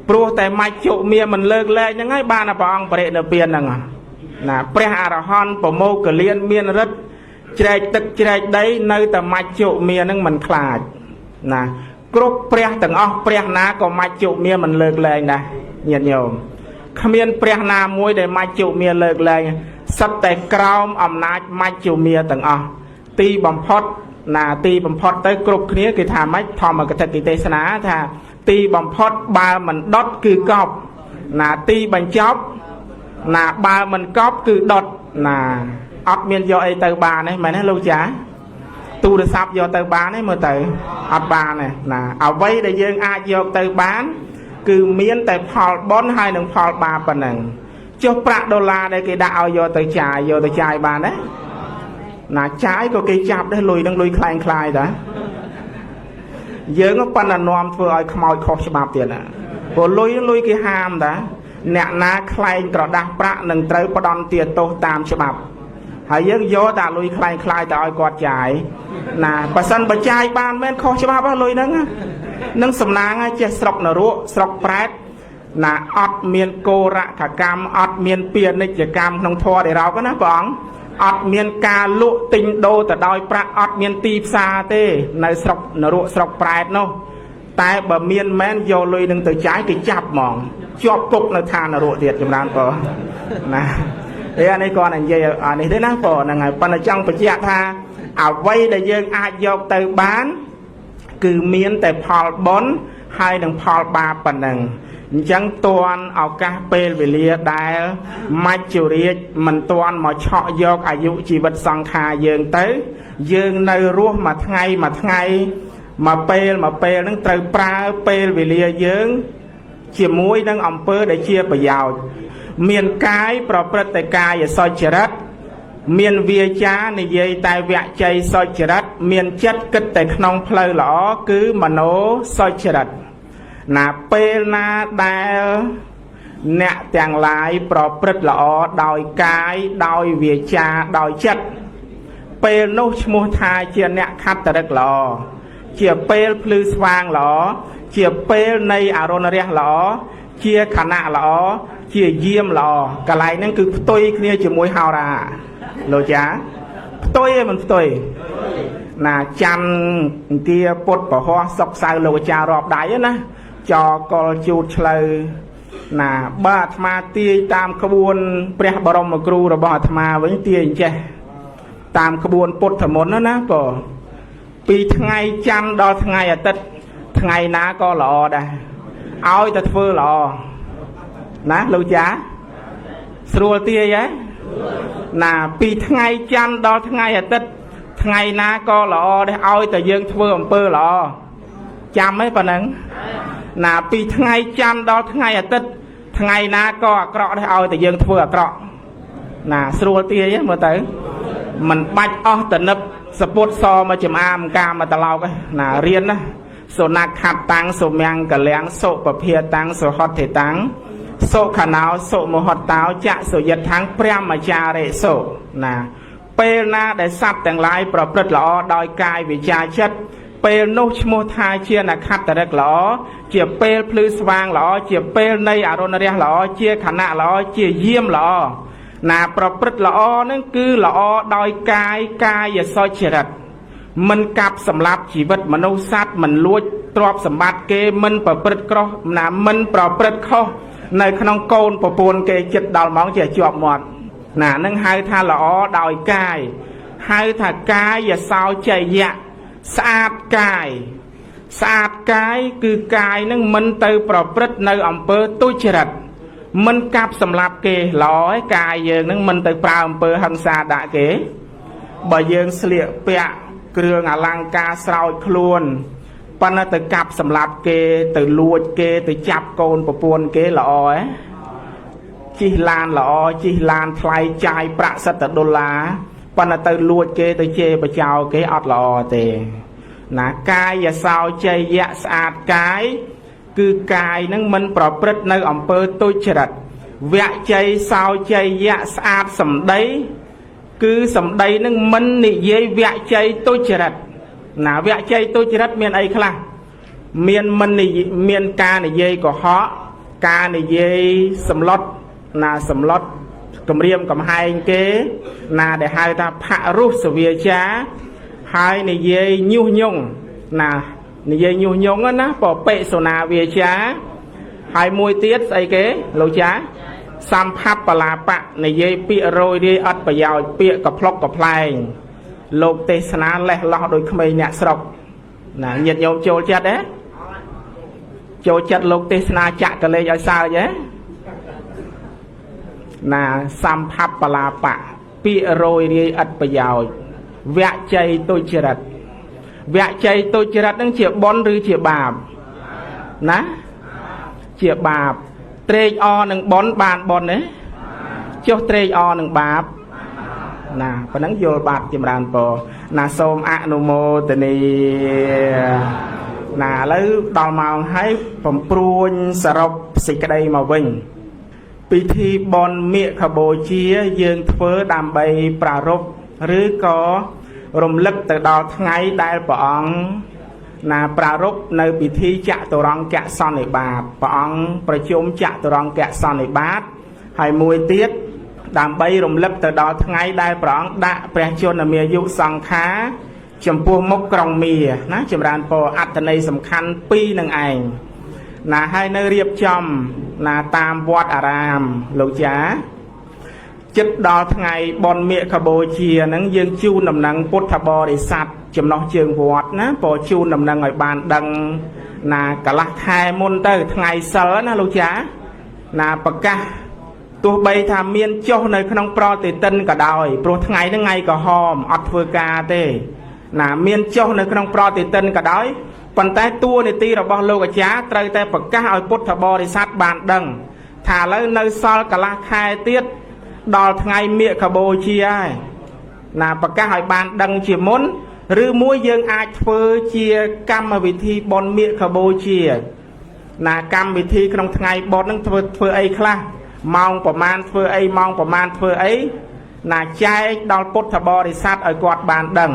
ព្រោះតែមច្ចុមាមិនលើកលែងហ្នឹងហើយបានព្រះអង្គបរិនិព្វានហ្នឹងណាព្រះអរហន្តប្រមោគលានមានរិទ្ធជ្រែកទឹកជ្រែកដីនៅតែមច្ចុមានឹងមិនខ្លាចណាគ្រប់ព្រះទាំងអស់ព្រះណាក៏មច្ចុមាមិនលើកលែងដែរញាតិញោមគ្មានព្រះណាមួយដែលមច្ចុមាលើកលែងសិតតែក្រោមអំណាចមច្ចុមាទាំងអស់ទីបំផុតណាទីបំផុតទៅគ្រប់គ្នាគេថាម៉េចធម្មកថាកិទេសនាថាទីបំផុតបើមិនដុតគឺកប់ណាទីបញ្ចប់ណាបើមិនកប់គឺដុតណាអត់មានយកអីទៅបានទេមែនទេលោកចាទូរស័ព្ទយកទៅបានទេមើលទៅអត់បានទេណាអ្វីដែលយើងអាចយកទៅបានគឺមានតែផលបុណ្យហើយនិងផលបាបប៉ុណ្ណឹងចុះប្រាក់ដុល្លារដែលគេដាក់ឲ្យយកទៅចាយយកទៅចាយបានទេណាចាយក៏គេចាប់ដែរលុយនឹងលុយคล้ายคล้ายតាយើងប៉ុន្តែនាំធ្វើឲ្យខ្មោចខុសច្បាប់ទៀតណាព្រោះលុយលុយគេហាមតាអ្នកណាខ្លែងក្រដាស់ប្រាក់នឹងត្រូវផ្ដន់ទាទោសតាមច្បាប់ហើយយើងយកតែលុយคล้ายคล้ายទៅឲ្យគាត់ចាយណាប៉ះសិនបើចាយបានមែនខុសច្បាប់ហ៎លុយហ្នឹងនឹងសំណាងចេះស្រុកនរកស្រុកប្រែតណាអត់មានកោរកកម្មអត់មានពាណិជ្ជកម្មក្នុងធម៌ដែលរោគណាព្រះអង្គអត់មានការលក់ទិញដូរទៅដោយប្រាក់អត់មានទីផ្សារទេនៅស្រុកនរកស្រុកប្រែតនោះតែបើមានមែនយកលុយនឹងទៅចាយគេចាប់ហ្មងជាប់គុកនៅឋាននរកទៀតចម្រើនពរណាអេអានេះគាត់និយាយអានេះទេណាពរហ្នឹងហើយប៉ុន្តែចង់បញ្ជាក់ថាអ្វីដែលយើងអាចយកទៅបានគឺមានតែផលបុណ្យហើយនិងផលបាបប៉ុណ្ណឹង អញ្ចឹងតាន់ឱកាសពេលវេលាដែលមច្ចុរាជមិនតាន់មកឆក់យកអាយុជីវិតសង្ខារយើងទៅ យើងនៅរស់មួយថ្ងៃមួយថ្ងៃមួយពេលមួយពេលហ្នឹងត្រូវប្រើពេលវេលាយើង ជាមួយនឹងអំពើដែលជាប្រយោជន៍មានកាយប្រព្រឹត្តតែកាយសុចរិតមានវាចានិយាយតែវជ័យសុចរិតមានចិត្តគិតតែក្នុងផ្លូវល្អគឺមโนសុចរិតណាពេលណាដែលអ្នកទាំងឡាយប្រព្រឹត្តល្អដោយកាយដោយវាចាដោយចិត្តពេលនោះឈ្មោះថាជាអ្នកខត្តរិកល្អជាពេលភ្លឺស្វាងល្អជាពេលនៃអរុណរះល្អជាខណៈល្អជាយាមល្អកន្លែងហ្នឹងគឺផ្ទុយគ្នាជាមួយហោរាលោកចាផ្ទុយឯមិនផ្ទុយណាច័ន្ទអង្គាពុទ្ធពហោះសុកសៅលោកអាចារ្យរាប់ដៃណាចកលជូតឆ្លូវណាបើអាត្មាទាយតាមក្បួនព្រះបរមគ្រូរបស់អាត្មាវិញទាយអញ្ចេះតាមក្បួនពុទ្ធមន្តណាបងពីថ្ងៃច័ន្ទដល់ថ្ងៃអាទិត្យថ្ងៃណាក៏ល្អដែរឲ្យតែធ្វើល្អណាលោកចាស្រួលទាយហ៎ណាពីថ្ងៃច័ន្ទដល់ថ្ងៃអាទិត្យថ្ងៃណាក៏ល្អដែរឲ្យតែយើងធ្វើអំពើល្អចាំហ៎ប៉ណ្ណឹងណាពីថ្ងៃច័ន្ទដល់ថ្ងៃអាទិត្យថ្ងៃណាក៏អាក្រក់ដែរឲ្យតែយើងធ្វើអាក្រក់ណាស្រួលទាយហ៎មើលទៅមិនបាច់អស់តនឹបសពុតសមកចំអាមកាមកត្រឡោកណារៀនណាសុនខតតាំងសុមង្គលៀងសុពភាតាំងសុហត្ថិតាំងសុខណោសុមហតោចសុយិដ្ឋាំងព្រះមចារិសុណាពេលណាដែលសត្វទាំងឡាយប្រព្រឹត្តល្អដោយកាយវិចាចិត្តពេលនោះឈ្មោះថាជានខត្តរិកល្អជាពេលភ្លឺស្វាងល្អជាពេលនៃអរុណរះល្អជាខណៈល្អជាយាមល្អណាប្រព្រឹត្តល្អនឹងគឺល្អដោយកាយកាយសុចរិតមិនកាប់សម្លាប់ជីវិតមនុស្សសត្វមិនលួចទ្រព្យសម្បត្តិគេមិនប្រព្រឹត្តក្រោះណាមិនប្រព្រឹត្តខុសនៅក្នុងកូនប្រពន្ធគេចិត្តដល់ម៉ោងជាជាប់មាត់ណានឹងហៅថាល្អដោយកាយហៅថាកាយសោចយៈស្អាតកាយស្អាតកាយគឺកាយនឹងមិនទៅប្រព្រឹត្តនៅអំពើទុច្ចរិតមិនកាប់សម្លាប់គេល្អឯកាយយើងនឹងមិនទៅប្រើអំពើហិង្សាដាក់គេបើយើងស្លៀកពាក់គ្រឿងអលង្ការស្រោចខ្លួនប៉ុន្តែទៅកាប់សម្លាប់គេទៅលួចគេទៅចាប់កូនប្រពន្ធគេល្អឯជិះឡានល្អជិះឡានថ្លៃចាយប្រាក់សិតតែដុល្លារប៉ុន្តែទៅលួចគេទៅជេរបចោគេអត់ល្អទេណាកាយសោចយៈស្អាតកាយគឺកាយនឹងមិនប្រព្រឹត្តនៅអំពើទុច្ចរិតវជ័យសោចយៈស្អាតសម្ដីគឺសម្ដីនឹងមិននិយាយវជ័យទុច្ចរិតណាវជ័យទុច្ចរិតមានអីខ្លះមានមិនមានការនិយាយកុហកការនិយាយសម្លុតណាសម្លុតគម្រាមកំហែងគេណាដែលហៅថាផរុសវាចាហើយនិយាយញុះញង់ណានិយាយញុះញង់ណាពពិសុណាវាចាហើយមួយទៀតស្អីគេលោកចាសម្ភបលាបៈនិយាយពាក្យរយរាយអត់ប្រយោជន៍ពាក្យកប្លុកកប្លែងលោកទេសនាលេះលោះដោយក្មេងអ្នកស្រុកណាញាតិញោមចូលចិត្តទេចូលចិត្តលោកទេសនាចាក់កលេចឲ្យសើចទេណាសម្ភបលាបៈពាក្យរយរាយអត់ប្រយោជន៍វជ័យទុច្ចរិតវជ័យទុច្ចរិតនឹងជាបុណ្យឬជាបាបណាជាបាបត្រេកអរនឹងបុណ្យបានបុណ្យទេចុះត្រេកអរនឹងបាបណាប៉ណ្ណឹងយល់បាត់ចម្រើនពរណាសូមអនុមោទនាណាឥឡូវដល់ម៉ោងហើយបំព្រួញសរុបសេចក្តីមកវិញពិធីបុណ្យមាឃបូជាយើងធ្វើដើម្បីប្រារព្ធឬក៏រំលឹកទៅដល់ថ្ងៃដែលព្រះអង្គណាប្រារព្ធនៅពិធីចតុរង្គសន្និបាតព្រះអង្គប្រជុំចតុរង្គសន្និបាតហើយមួយទៀតដើម្បីរំលឹកទៅដល់ថ្ងៃដែលព្រះអង្គដាក់ព្រះជន្មាយុសង្ខារចំពោះមុខក្រុងមាណាចម្រើនពរអត្ថន័យសំខាន់ពីរនឹងឯងណាហើយនៅរៀបចំណាតាមវត្តអារាមលោកចាចិត្តដល់ថ្ងៃបុណ្យមាឃបូជាហ្នឹងយើងជូនដំណឹងពុទ្ធបរិស័ទចំណោះជើងវត្តណាពរជូនដំណឹងឲ្យបានដឹង ណាកន្លះខែមុនទៅថ្ងៃសិលណាលោកចាណាប្រកាសទោះបីថាមានចុះនៅក្នុងប្រតិទិនក៏ដោយព្រោះថ្ងៃហ្នឹងថ្ងៃក្រហមអត់ធ្វើការទេណាមានចុះនៅក្នុងប្រតិទិនក៏ដោយប៉ុន្តែតួនាទីរបស់លោកអាចារ្យត្រូវតែប្រកាសឲ្យពុទ្ធបរិស័ទបានដឹងថាឥឡូវនៅសល់កន្លះខែទៀតដល់ថ្ងៃមាឃបូជាហើយណាប្រកាសឲ្យបានដឹងជាមុនឬមួយយើងអាចធ្វើជាកម្មវិធីបុណ្យមាឃបូជាណាកម្មវិធីក្នុងថ្ងៃបុណ្យហ្នឹងធ្វើអីខ្លះម៉ោងប្រមាណធ្វើអីម៉ោងប្រមាណធ្វើអីណាចែកដល់ពុទ្ធបរិស័ទឲ្យគាត់បានដឹង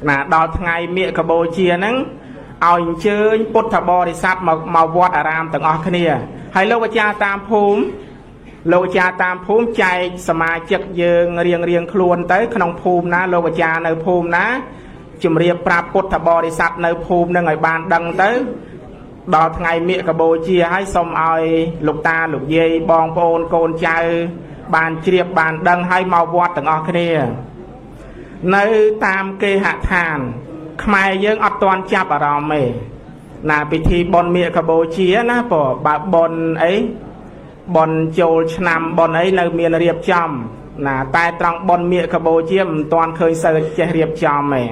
ណាដល់ថ្ងៃមាឃបូជាហ្នឹងឲ្យអញ្ជើញពុទ្ធបរិស័ទមកវត្តអារាមទាំងអស់គ្នាហើយលោកអាចារ្យតាមភូមិលោកអាចារ្យតាមភូមិចែកសមាជិកយើងរៀងរៀងខ្លួនទៅក្នុងភូមិណាលោកអាចារ្យនៅភូមិណាជំរាបប្រាប់ពុទ្ធបរិស័ទនៅភូមិនឹងឲ្យបានដឹងទៅដល់ថ្ងៃមាឃបូជាហើយសូមឲ្យលោកតាលោកយាយបងប្អូនកូនចៅបានជ្រាបបានដឹងហើយមកវត្តទាំងអស់គ្នានៅតាមគេហដ្ឋានខ្មែរយើងអត់ទាន់ចាប់អារម្មណ៍ទេណាពិធីបុណ្យមាឃបូជាណាបើបុណ្យអីបុណ្យចូលឆ្នាំបុណ្យអីនៅមានរៀបចំណាតែត្រង់បុណ្យមាឃបូជាមិនទាន់ឃើញសូវចេះរៀបចំទេ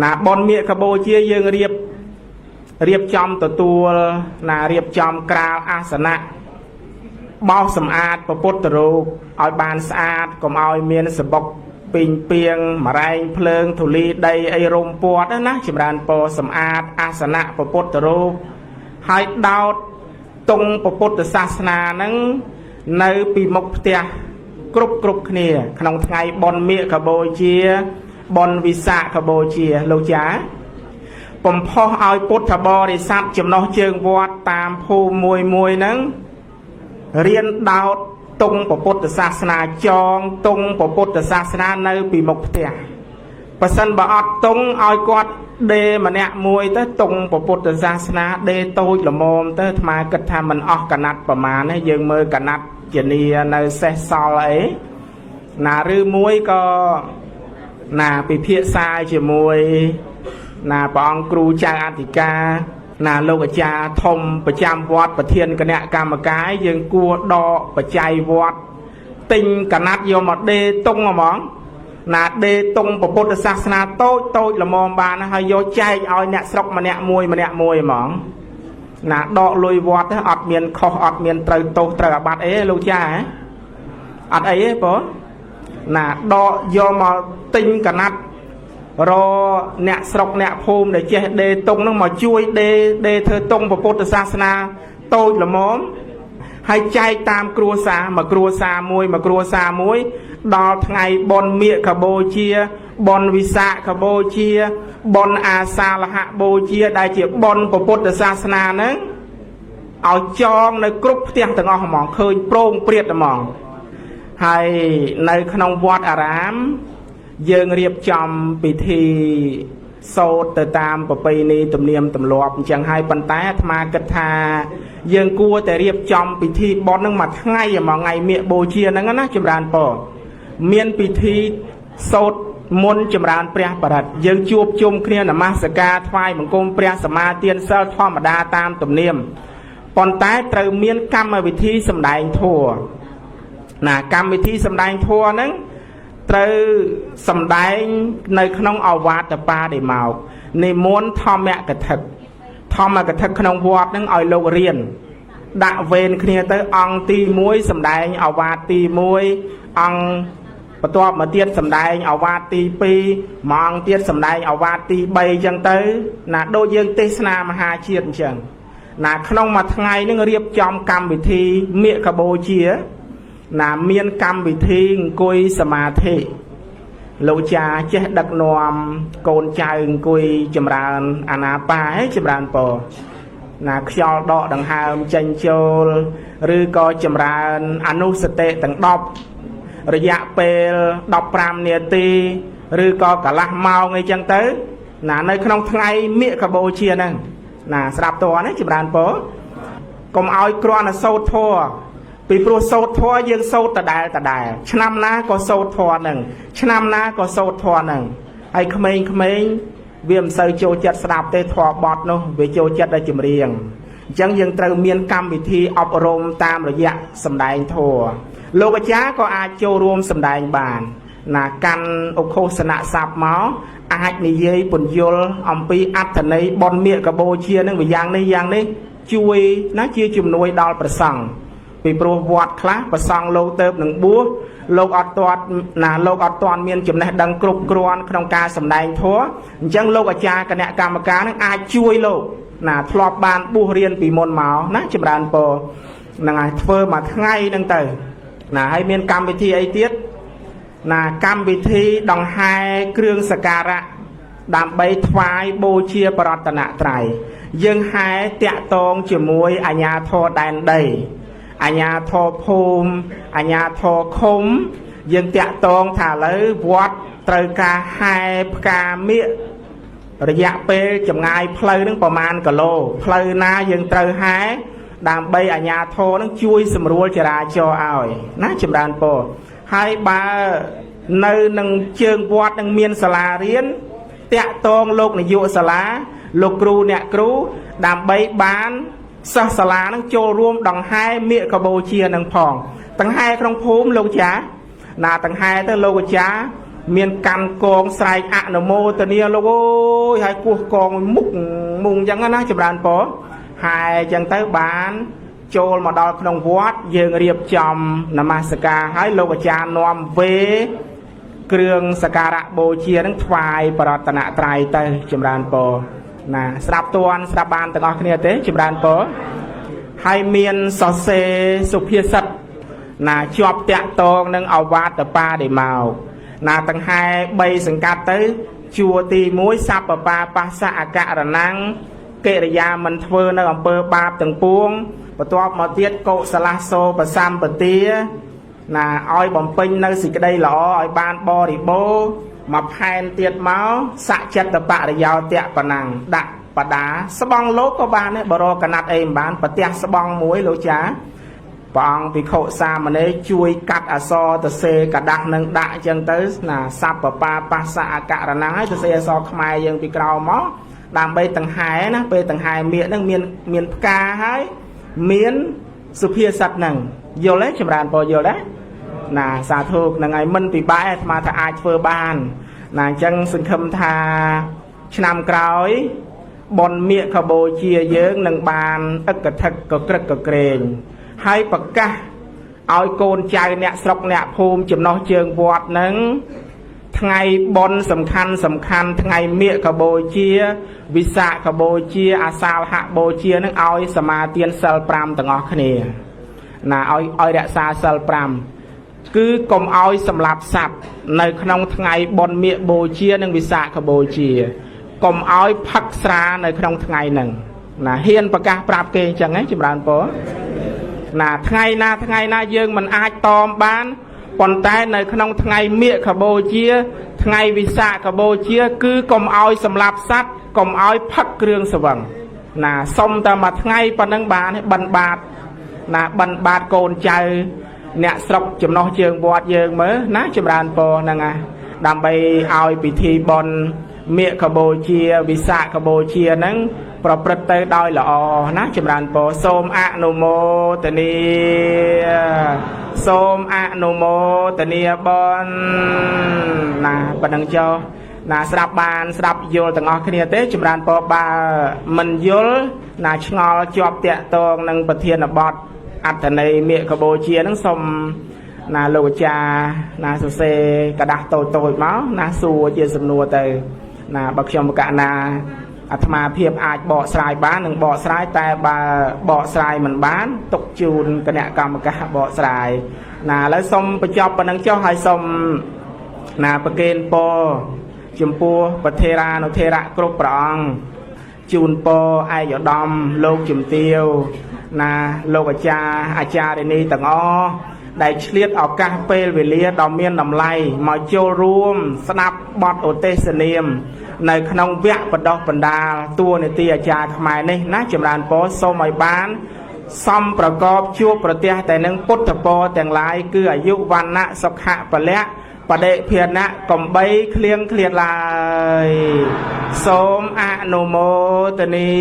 ណាបុណ្យមាឃបូជាយើងរៀបចំទទួលណារៀបចំក្រាលអាសនៈបោសសម្អាតព្រះពុទ្ធរូបឲ្យបានស្អាតកុំឲ្យមានសបុកពីងពីងមរែងភ្លើងធូលីដីអីរុំព័ទ្ធណាចម្រើនពរសម្អាតអាសនៈព្រះពុទ្ធរូបហើយដោតទង់ព្រះពុទ្ធសាសនាហ្នឹងនៅពីមុខផ្ទះគ្រប់គ្នាក្នុងថ្ងៃបុណ្យមាឃបូជាបុណ្យវិសាខបូជាលោកចាបំផុសឲ្យពុទ្ធបរិស័ទចំណុះជើងវត្តតាមភូមិមួយមួយហ្នឹងរៀនដោតទង់ព្រះពុទ្ធសាសនាចងទង់ព្រះពុទ្ធសាសនានៅពីមុខផ្ទះបើសិនបើអត់ទង់ឲ្យគាត់ដេម្នាក់មួយទៅទង់ព្រះពុទ្ធសាសនាដេតូចល្មមទៅអាត្មាគិតថាមិនអស់កណាត់ប្រមាណទេយើងមើលកណាត់ជានីនៅសេះសល់អីណាឬមួយក៏ណាពិភាក្សាជាមួយណាព្រះអង្គគ្រូចៅអធិការណាលោកអាចារ្យធំប្រចាំវត្តប្រធានគណៈកម្មការយើងគួរដកបច្ច័យវត្តទិញកណាត់យកមកដេតុងហ្មងណាដេតុងពុទ្ធសាសនាតូចតូចល្មមបានហើយយកចែកឲ្យអ្នកស្រុកម្នាក់មួយម្នាក់មួយហ្មងណាដកលុយវត្តអត់មានខុសអត់មានត្រូវទោសត្រូវអាបត្តិអីលោកចាអត់អីទេបងណាដកយកមកទិញកណាត់រអ្នកស្រុកអ្នកភូមិដែលចេះដេតុងហ្នឹងមកជួយដេធ្វើតុងពុទ្ធសាសនាតូចល្មមហើយចែកតាមគ្រួសារមួយគ្រួសារមួយមួយគ្រួសារមួយដល់ថ្ងៃបុណ្យមាឃបូជាបុណ្យវិសាខបូជាបុណ្យអាសាលហបូជាដែលជាបុណ្យពុទ្ធសាសនាហ្នឹងឲ្យចងនៅគ្រប់ផ្ទះទាំងអស់ហ្មងឃើញប្រងព្រាតហ្មងហើយនៅក្នុងវត្តអារាមយើងរៀបចំពិធីសូត្រទៅតាមប្រពៃណីទំនៀមទម្លាប់អញ្ចឹងហើយប៉ុន្តែអាត្មាគិតថាយើងគួរតែរៀបចំពិធីបុណ្យហ្នឹងមួយថ្ងៃមួយថ្ងៃមាឃបូជាហ្នឹងណាចម្រើនពរមានពិធីសូត្រមុនចម្រើនព្រះបរិត្តយើងជួបជុំគ្នានមស្ការថ្វាយបង្គំព្រះសមាទានសិលធម្មតាតាមទំនៀមប៉ុន្តែត្រូវមានកម្មវិធីសម្ដែងធម៌ណាកម្មវិធីសម្ដែងធម៌ហ្នឹងត្រូវសម្ដែងនៅក្នុងអវាទបាដិមោកនិមន្តធម្មកថាធម្មកថាក្នុងវត្តហ្នឹងឲ្យលោករៀនដាក់វេនគ្នាទៅអង្គទី1សម្ដែងអវាទទី1អង្គបន្ទាប់មកទៀតសម្ដែងអវាទទី2មួយអង្គទៀតសម្ដែងអវាទទី3អញ្ចឹងទៅណាដូចយើងទេសនាមហាជាតិអញ្ចឹងណាក្នុងមួយថ្ងៃហ្នឹងរៀបចំកម្មវិធីមាឃបូជាណាមានកម្មវិធីអង្គុយសមាធិលោកចាចេះដឹកនាំកូនចៅអង្គុយចម្រើនអាណាបាឯចម្រើនពរណាខ្យល់ដកដង្ហើមចេញចូលឬក៏ចម្រើនអនុសតិទាំង10រយៈពេល15នាទីឬក៏កន្លះម៉ោងអីចឹងទៅណានៅក្នុងថ្ងៃមាឃបូជាហ្នឹងណាស្ដាប់តើណាចម្រើនពរកុំឲ្យគ្រាន់តែសូត្រធម៌ពីព្រោះសូត្រធម៌យើងសូត្រដដែលដដែលឆ្នាំណាក៏សូត្រធម៌ហ្នឹងឆ្នាំណាក៏សូត្រធម៌ហ្នឹងហើយក្មេងៗ វាមិនសូវចូលចិត្តស្ដាប់ទេធម៌បត់នោះវាចូលចិត្តតែចម្រៀងអញ្ចឹងយើងត្រូវមានកម្មវិធីអប់រំតាមរយៈសម្ដែងធម៌លោកអាចារ្យក៏អាចចូលរួមសម្ដែងបានណាកាន់ឧខោសនៈស័ព្ទមកអាចនិយាយពន្យល់អំពីអត្ថន័យបុណ្យមាគបូជានឹងវាយ៉ាងនេះយ៉ាងនេះជួយណាជាជំនួយដល់ព្រះសង្ឃពីព្រោះវត្តខ្លះព្រះសង្ឃលោកទៅនឹងបួសលោកអត់ទាន់ណាលោកអត់ទាន់មានចំណេះដឹងគ្រប់គ្រាន់ក្នុងការសម្ដែងធម៌អញ្ចឹងលោកអាចារ្យគណៈកម្មការនឹងអាចជួយលោកណាធ្លាប់បានបួសរៀនពីមុនមកណាចម្រើនពរហ្នឹងហើយធ្វើមួយថ្ងៃហ្នឹងទៅណាហើយមានកម្មវិធីអីទៀតណាកម្មវិធីដង្ហែគ្រឿងសក្ការៈដើម្បីថ្វាយបូជាប្រតនត្រ័យយើងហែតាក់តងជាមួយអាជ្ញាធរដែនដីអាជ្ញាធរភូមិអាជ្ញាធរឃុំយើងតាក់តងថាឥឡូវវត្តត្រូវការហែផ្កាមៀករយៈពេលចម្ងាយផ្លូវនឹងប្រមាណគីឡូផ្លូវណាយើងត្រូវហែដើម្បីអាជ្ញាធរនឹងជួយសម្រួលចរាចរណ៍ឲ្យណាចម្រើនពរហើយបើនៅនឹងជើងវត្តនឹងមានសាលារៀនតាក់តងលោកនាយកសាលាលោកគ្រូអ្នកគ្រូដើម្បីបានសិស្សសាលានឹងចូលរួមដង្ហែមៀកបូជានឹងផងដង្ហែក្នុងភូមិលោកចាណាដង្ហែទៅលោកអាចារ្យមានកាន់កងស្រែកអនុមោទនាលោកអើយហើយគោះកងមុខមុងអញ្ចឹងណាចម្រើនពរហើយអញ្ចឹងទៅបានចូលមកដល់ក្នុងវត្តយើងរៀបចំនមស្ការហើយលោកអាចារ្យនាំវេគ្រឿងសក្ការៈបូជានឹងថ្វាយប្រតនត្រ័យទៅចម្រើនពរណាស្ដាប់ទាន់ស្ដាប់បានទាំងអស់គ្នាទេចម្រើនពរហើយមានសរសេរសុភាសិតណាជាប់តាក់តងនឹងអវាទបាដិមកណាតង្ហែ3សង្កាត់ទៅជួរទី1សัพពបាបស្សៈអករណੰកិរិយាមិនធ្វើនៅអំពើបាបទាំងពួងបន្ទាប់មកទៀតកុសលសោបសម្បទាណាឲ្យបំពេញនៅសេចក្តីល្អឲ្យបានបរិបូរណ៍មកផែនទៀតមកសច្ចត្តបរិយោតៈបណੰដាក់បដាស្បង់លោកក៏បានដែរបរកណាត់អីមិនបានប្រទះស្បង់មួយលោកចាព្រះអង្គភិក្ខុសាមណេរជួយកាត់អសរទៅសេกระដាស់នឹងដាក់អញ្ចឹងទៅណាសัพពបាបស្សៈអករណੰហើយទៅសេអសរខ្មែរយើងពីក្រោមមកដើម្បីតង្ហែណាពេលតង្ហែមៀកនឹងមានផ្កាហើយមានសុភាសិតហ្នឹងយល់ទេចម្រើនពរយល់ទេណាសាធុហ្នឹងហើយមិនពិបាកអាត្មាថាអាចធ្វើបានណាអញ្ចឹងសង្ឃឹមថាឆ្នាំក្រោយបុណ្យមាគបូជាយើងនឹងបានអឹកកថឹកកក្រឹកកក្រែងហើយប្រកាសឲ្យកូនចៅអ្នកស្រុកអ្នកភូមិចំណោះជើងវត្តនឹងថ្ងៃបុណ្យសំខាន់សំខាន់ថ្ងៃមាគបូជាវិសាខបូជាអាសាលហបូជានឹងឲ្យសមាទានសិល5ទាំងអស់គ្នាណាឲ្យរក្សាសិល5គឺកុំឲ្យសម្លាប់សត្វនៅក្នុងថ្ងៃបុណ្យមាគបូជានិងវិសាខបូជាកុំឲ្យផឹកស្រានៅក្នុងថ្ងៃហ្នឹងណាហ៊ានប្រកាសប្រាប់គេអញ្ចឹងហ៎ចម្រើនពរណាថ្ងៃណាថ្ងៃណាយើងមិនអាចតមបានប៉ុន្តែនៅក្នុងថ្ងៃមាគបូជាថ្ងៃវិសាខបូជាគឺកុំឲ្យសម្លាប់សត្វកុំឲ្យផឹកគ្រឿងស្រវឹងណាសុំតែមួយថ្ងៃប៉ុណ្ណឹងបានទេបិណ្ឌបាតណាបិណ្ឌបាតកូនចៅអ្នកស្រុកចំណោះជើងវត្តយើងមើលណាចម្រើនពរហ្នឹងណាដើម្បីឲ្យពិធីបុណ្យមាគបូជាវិសាខបូជាហ្នឹងប្រព្រឹត្តទៅដោយល្អណាចម្រើនពរសូមអនុមោទនាសូមអនុមោទនាបុណ្យណាប៉ុណ្ណឹងចុះណាស្ដាប់បានស្ដាប់យល់ទាំងអស់គ្នាទេចម្រើនពរបើមិនយល់ណាឆ្ងល់ជាប់តាក់ទងនឹងប្រធានបទអត្ថន័យមាគបូជាហ្នឹងសូមណាលោកអាចារ្យណាសរសេរกระดาษតូចៗមកណាសួរជាសំណួរទៅណាបើខ្ញុំបកណាអាត្មាភាពអាចបកស្រាយបាននិងបកស្រាយតែបើបកស្រាយមិនបានទុកជូនគណៈកម្មការបកស្រាយណាឥឡូវសូមបញ្ចប់ប៉ុណ្ណឹងចុះហើយសូមណាប្រគេនពរចំពោះប្រធេរានុធេរៈគ្រប់ព្រះអង្គជូនពរឯកឧត្តមលោកជំទាវណាលោកអាចារ្យអាចារិនីទាំងអស់ដែលឆ្លៀតឱកាសពេលវេលាដ៏មានតម្លៃមកចូលរួមស្ដាប់បទឧទេសនាមនៅក្នុងវគ្គបណ្ដុះបណ្ដាលតួនាទីអាចារ្យខ្មែរនេះណាចម្រើនពរសូមឲ្យបានសំប្រកបជួបប្រទះតែនឹងពុទ្ធពរទាំងឡាយគឺអាយុវណ្ណៈសុខៈពលៈ បដិភាណៈកំបីគ្លៀងគ្លាតឡើយសូមអនុមោទនា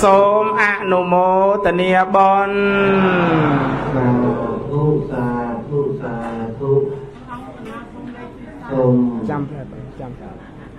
សូមអនុមោទនាបុណ្យ សាធុសាធុសាធុសូម ចាំចាំ។